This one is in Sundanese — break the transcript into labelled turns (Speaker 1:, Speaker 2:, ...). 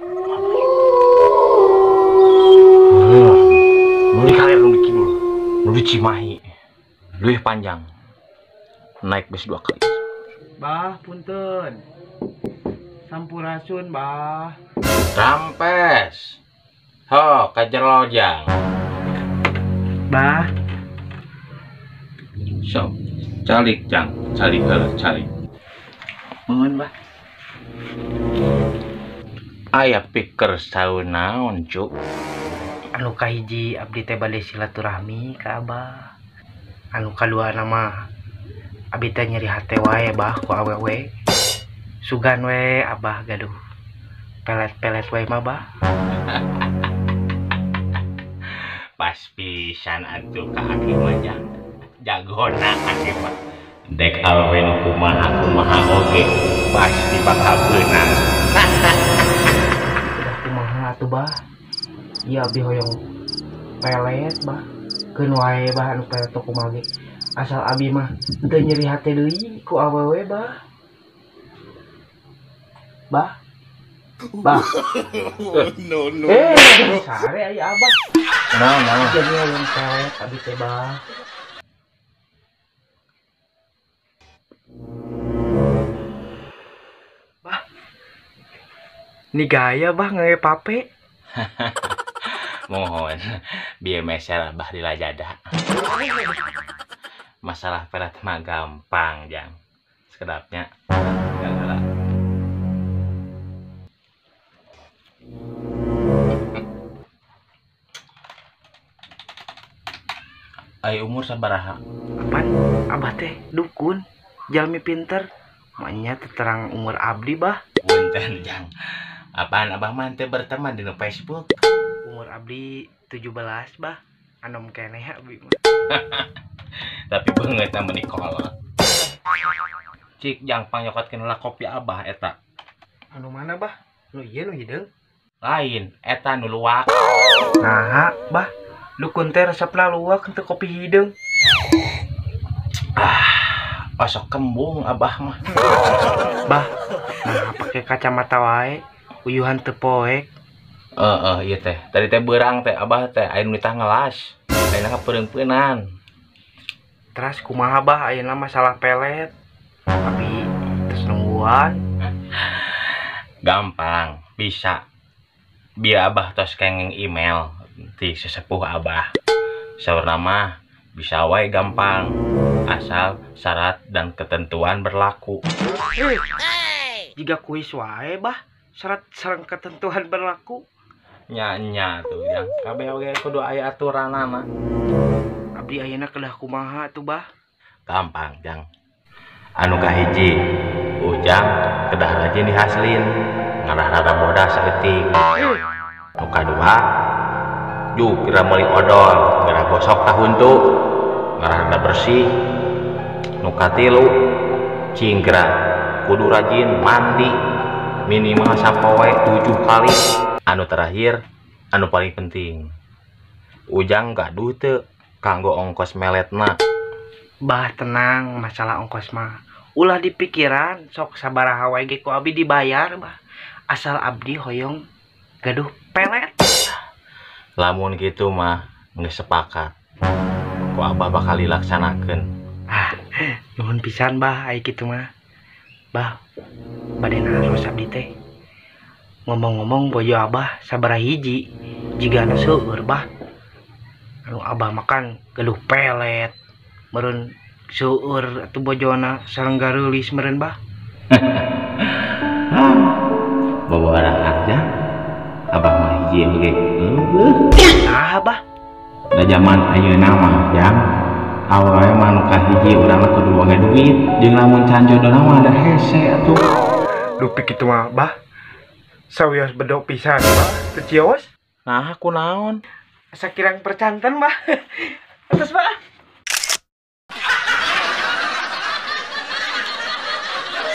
Speaker 1: Nu di kaler, nu di kidul, nu di Cimahi. Leuwih panjang. Naik bus 2 kali.
Speaker 2: Bah, punten. Sampurasun, Bah.
Speaker 1: Rampes. Ho, ka jero jang.
Speaker 2: Bah.
Speaker 1: Sok, calik jang, calik heula, calik.
Speaker 2: Mohon, Bah.
Speaker 1: Aya piker saun naon, Cuk?
Speaker 2: Anu kahiji abdi teh bade silaturahmi ka Abah. Anu kadua mah abi teh nyeri hate wae, Bah, ku awewe. Sugan we Abah gaduh pelet-pelet wae mah, Bah.
Speaker 1: Pas pisan atuh ka aki mah jang. Jagona aki mah. Dek awewe nu kumaha kumaha oge pasti bakal beunang.
Speaker 2: Udah kumaha atuh, Bah? Ieu abdi hoyong pelet, Bah. Keun wae, Bah, anu pelet teh kumaha ge. Asal abi mah teu nyeri hate deui ku awewe, Bah. Bah. Bah.
Speaker 3: No, no.
Speaker 2: Sare aya Abah.
Speaker 1: Naon, naon?
Speaker 2: Jadi hoyong pelet abi teh, Bah. Bah. Ni gaya, Bah, ngewe pape.
Speaker 1: Mohon bieu meser Abah di lajada. Masalah pelet mah gampang, Jang. Sekedapnya. Gagal. Ai umur sabaraha?
Speaker 2: Apaan? Abah teh dukun, jalmi pinter. Maknya terang umur abdi, Bah.
Speaker 1: Punten, Jang. Apaan Abah mah teh berteman di Facebook?
Speaker 2: Umur abdi 17, Bah. Anom keneh abdi mah.
Speaker 1: Tapi beungeut mah meuni kolot. Cik jang pangnyokotkeun heula kopi Abah eta.
Speaker 2: Anu mana, Bah? Nu ieu nu hideung?
Speaker 1: Lain, eta nu luwak.
Speaker 2: Naha, Bah? Dukun teh resepna luwak teu kopi hideung.
Speaker 1: Ah, osok kembung Abah mah.
Speaker 2: Bah, nah pake kacamata wae, uyuhan teu poek.
Speaker 1: Heeh, ieu teh. Tadi teh beurang teh Abah teh aya nu nitah ngelas. Ayeuna kapereung-peunan.
Speaker 2: Teras kumaha, Bah, ayeuna masalah pelet. Tapi terus nungguan.
Speaker 1: Gampang, bisa. Biar Abah tos kenging email ti sesepuh Abah. Saurna mah bisa wae gampang, asal syarat dan ketentuan berlaku.
Speaker 2: Jiga kuis wae, Bah, syarat sareng ketentuan berlaku.
Speaker 1: Nya-nya tuh, Jang. Kabeh oge kudu aya aturanana.
Speaker 2: Abdi ayeuna kedah kumaha tuh, Bah?
Speaker 1: Gampang, Jang. Anu kahiji, Ujang kedah rajin dihasilin, ngarah rada bodas saeutik. Anu kadua, juk geura meuli odol, geura gosok tahuntu, ngarah rada bersih. Nu katilu, cinggra kudu rajin mandi minimal sapoe 7 kali. Anu terakhir, anu paling penting, Ujang gaduh teu kanggo ongkos meletna.
Speaker 2: Bah, tenang, masalah ongkos mah ulah dipikiran, sok sabaraha wae ge ku abdi dibayar, Bah. Asal abdi hoyong gaduh pelet.
Speaker 1: Lamun kitu mah geus sepakat. Ku Abah bakal dilaksanakeun.
Speaker 2: Ah, nuhun pisan, Bah, ai kitu mah. Bah, bade naros abdi teh. Ngomong-ngomong bojo Abah sabaraha hiji jigana seueur, Bah. Anu Abah makan gaduh pelet, meureun seueur atuh bojona sareng gareulis meureun, Bah.
Speaker 1: Bawa aja. Abah mah hiji oge. Eueuh.
Speaker 2: Nah, Bah.
Speaker 1: Da zaman ayeuna mah, Jang. Awewe mah nu kahiji urang mah kudu boga duit, jeung lamun can jodona mah da hese atuh.
Speaker 2: Dupi kitu mah, Bah. Sawios bedok pisan, Bah. Teu cios?
Speaker 1: Nah, kunaon?
Speaker 2: Asa kirang percanten, Bah. Atas, Bah.